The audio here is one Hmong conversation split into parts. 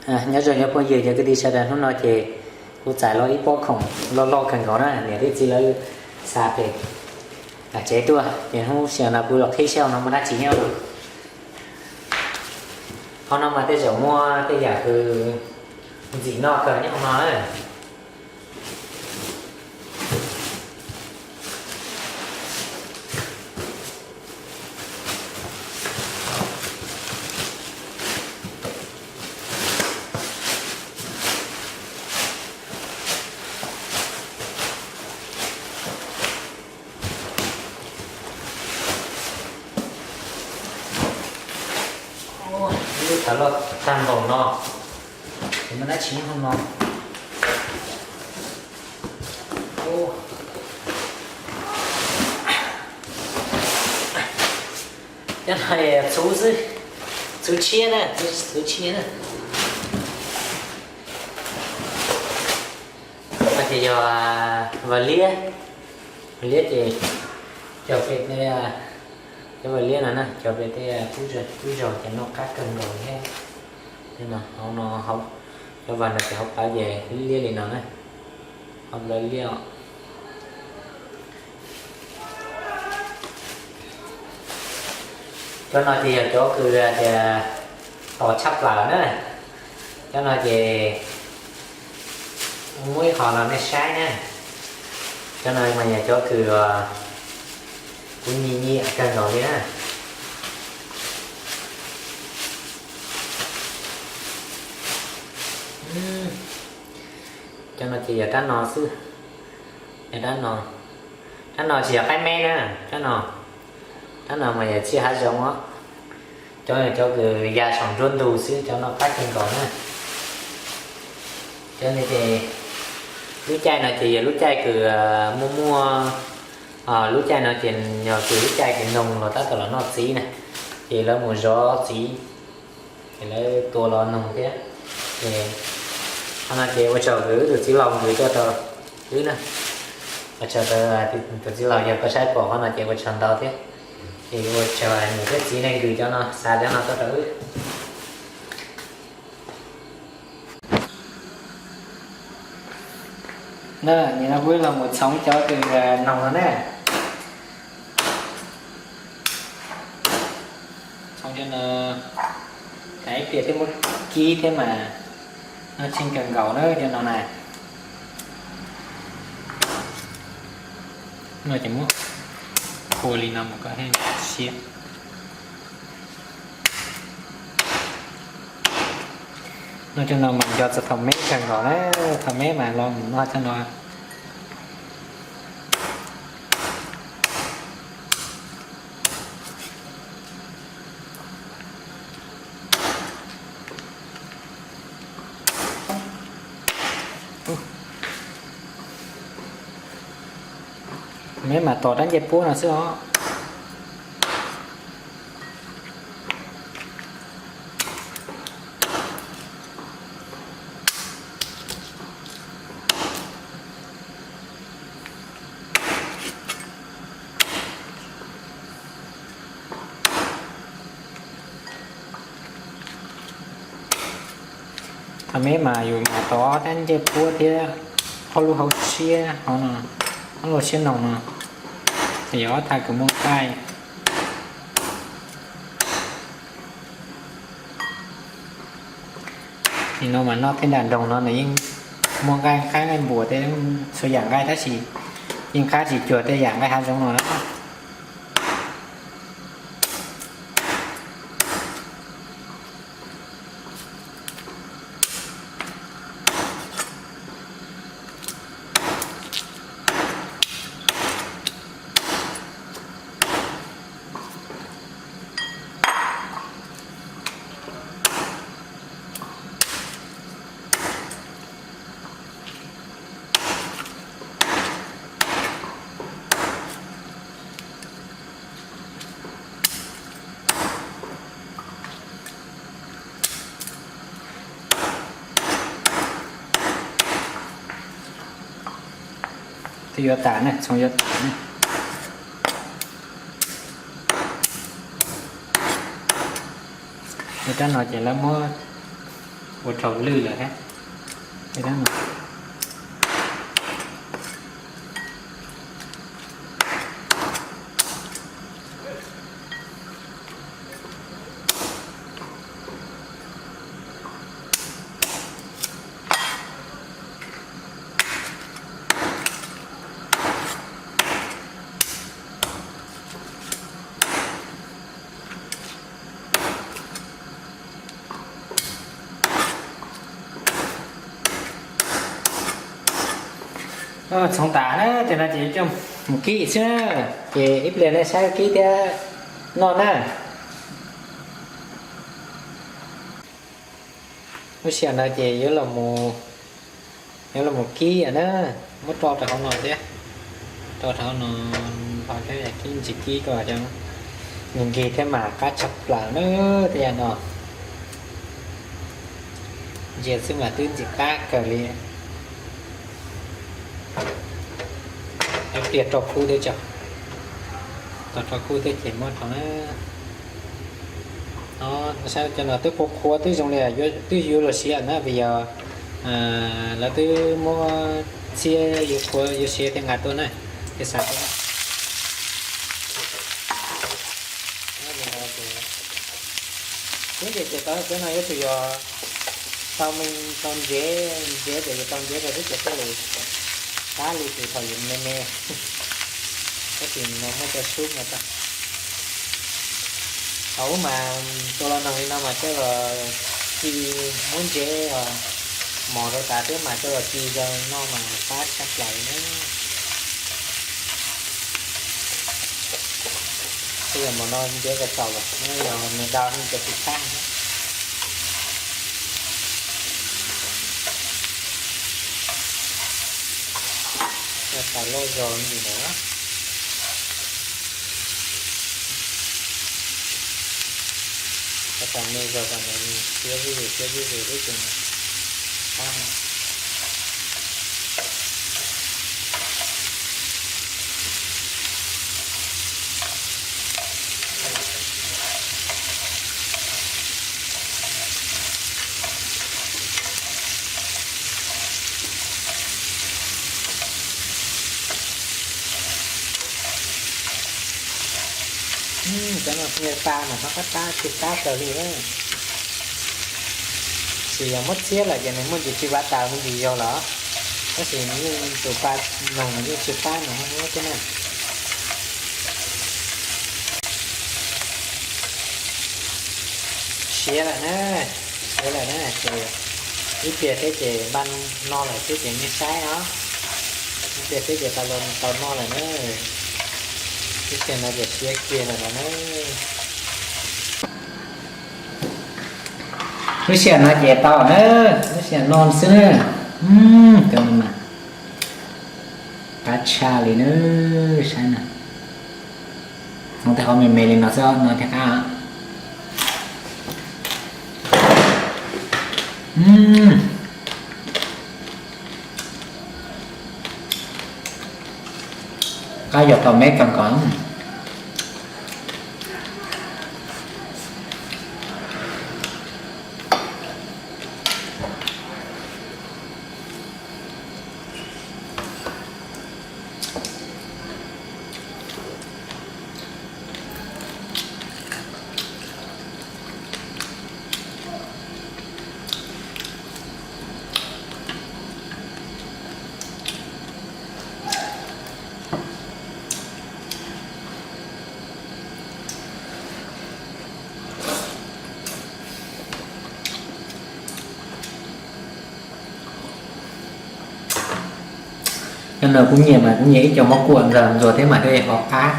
Nyob zoo nyob phooj ywg cov kwv tij sawv daws, hnub no ces kuv txais los ib pob khoom loj loj kawg nkaus na, niam thiab txiv lawv xa pem tsev tuaj, ces hnub sij hawm no kuv los qhib saib hauv no muaj dab tsi nyob. Hauv no mas tej zaum muaj tej yam kws ntxim noj kawg nyob hauv no na. Lub thav loj tag npaum no, ces muaj dab tsi nyob hauv no. Cov no txhuv xwb, txhuv tshiab na, txhuv tshiab na. Ces yog vas liab, vas liab ces cog pem tej, cov vas liab no na, cog pem tej kub zaug ces noj qab kawg nkaus thiab. Hauv no, cov vas no ces hauv plawv ces liab li no na, hauv plawv liab. Cov no ces yog cov kws tias tos tshaj plaws na. Cov no ces muab ib qho los nej saib na. Cov no mas yog cov kws kuv nyiam nyiam kawg nkaus li na. Cov no ces yog rab no xwb, yog rab no. Rab no tsis yog qaib meb na, rab no, rab no mas yog tsiaj hav zoov os. Cov, cov kws ya saum nruab ntug xwb, cov no qab kawg nkaus na. Cov no ces lub caij no ces yog lub caij kws muaj muaj, lub caij no ces yog kws lub caij kws noog los tab tom los noj txiv na, ces lawv mus zov txiv, ces lawv tua los noog thiab. Ces qhov no ces ua tsaug kws wb tus txiv laus nqus tuaj rau wb na, ua tsaug rau tus txiv laus, yog koj saib pom qhov no ces ua tsaug ntau thiab. Ces ua tsaug niam thiab txiv nej nqus cov no, xa cov no tuaj rau wb. Nim no kuv los mus txhoov cov kws noog no na. Txhoov cov no, ib pliag thiab muab kib thiab mas noj tsheej kawg nkaus na cov no na. No ces muab phua li no mus kom siab. Noj cov no mas nco txog thaum me kawg nkaus na, thaum me mas los mus noj cov no. Me mas tos rab ncej puab no xwb os. Thaum me mas yus mas tos ob rab ncej puab thiab ob lub hauv siab hauv no, ob lub siab noog no, ces yog ob thaj kws muaj nqaij. Nim no mas noj tej nram nroog no nws yeej muaj nqaij qab nqaij npua tej txhua yam nqaij tab sis yeej qab tsis cuag tej yam nqaij hav zoov no na. Twb yuav tas ne, txhoov yuav tas ne. Ua rab no ces lawv muab Ua rau lwj lawm thiab. Txhoov tas na, ces no ces coj mus kib xwb na. Ces ib pliag nej saib kib thiab noj na. Lub sij hawm no ces yuav los mus kib na, muab rau rau hauv no thiab, rau rau hauv no, ho thiab kib ntsis kib kom cov nkig nkig thiab mas qab tshaj plaws na. Tej yam no ntsia xwb mas twb ntxim qab kawg li. Ib pliag rau kub thiab tso, tau rau kub thiab ces muab rau na. Saib cov no twb qhuav qhuav twb zoo li twb yuav luag siav na, vim yog lawv twb muab txhiab yuav qhuav yuav siav thiab nqa tuaj na, thiab xav tuaj na. Twb ces ces tau xwb no yuav tsum yog tau me, tau ntsev, ntsev ces yuav tau ntsev rau xwb ces thiaj li qab li tus thaum yus me me. Tab sis no muaj cov sub no tau. Thaum ub mas tua los noog li no mas coj los ci, muab ntsev mos rau tas thiab mas coj los ci rau noj mas qab tshaj plaws li na. Tej zaum npaum no ntsev txaus txaus lawm, yog nws dau ces tsis qab thiab. Coj tas loj zog li ntawd. Coj tas me zog tas ntawd, siav zuj zus siav zuj zus lub tsev no. Cov no nyiaj pa mas hnov qab qab tsis qab raws li. Tsis yog muab txhiab lawm ces nws muaj ntsis tsis pav tas me ntsis yog los, tab sis yeej tus pa noog yeej tsis qab no thiab na. Siav lawm na, siav lawm na ces ib pliag thiab ces npaj noj lawm xwb ces nej saib os. Ib pliag thiab ces tau los tau noj lawm na. Ib pliag no ces siav kiag lawm no na. Lub sij hawm no ces tau na, lub sij hawm no xwb na. Cov no mas qab tshaj li na, saib na. Tej qhov me me li no xwb no thiaj qab. Qab yog tau me kawg nkaus. Cov no kuv nyiam mas kuv nyiam ib co mov kuam ntxaws ntxuag thiab mas thiaj li qab.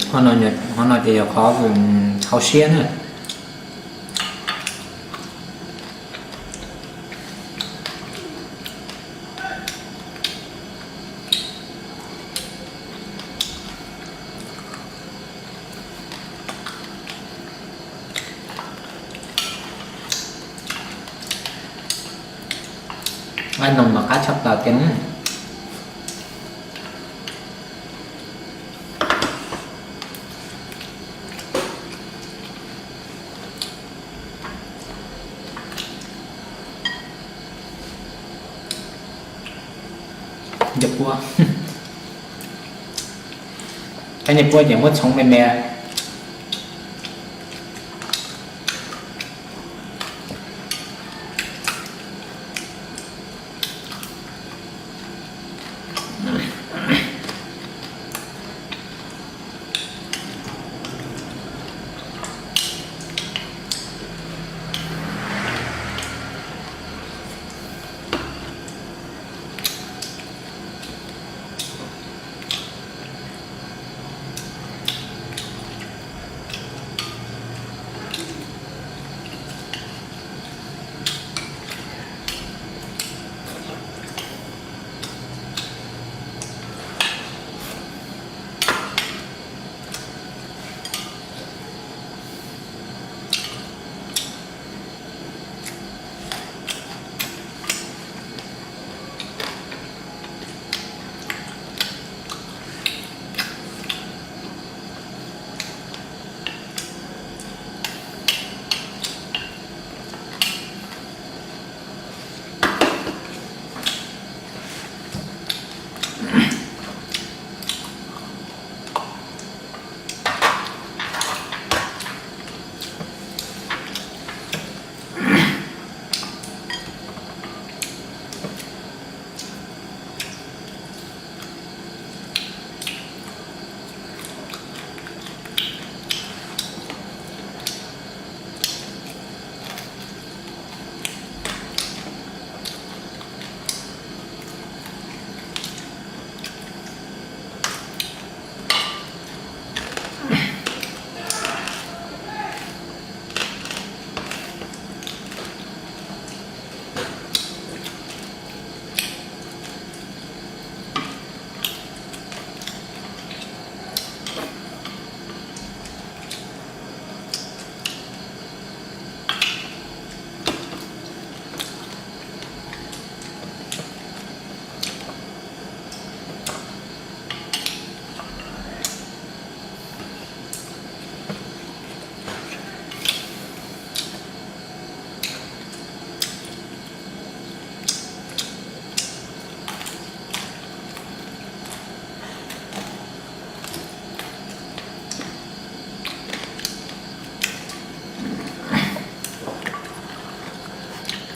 Qhov no ces yog qhov hau siab na. Nqaij noog mas qab tshaj plaws tiag. Nyiaj puab, nyiaj puab ces muab txhoov me me.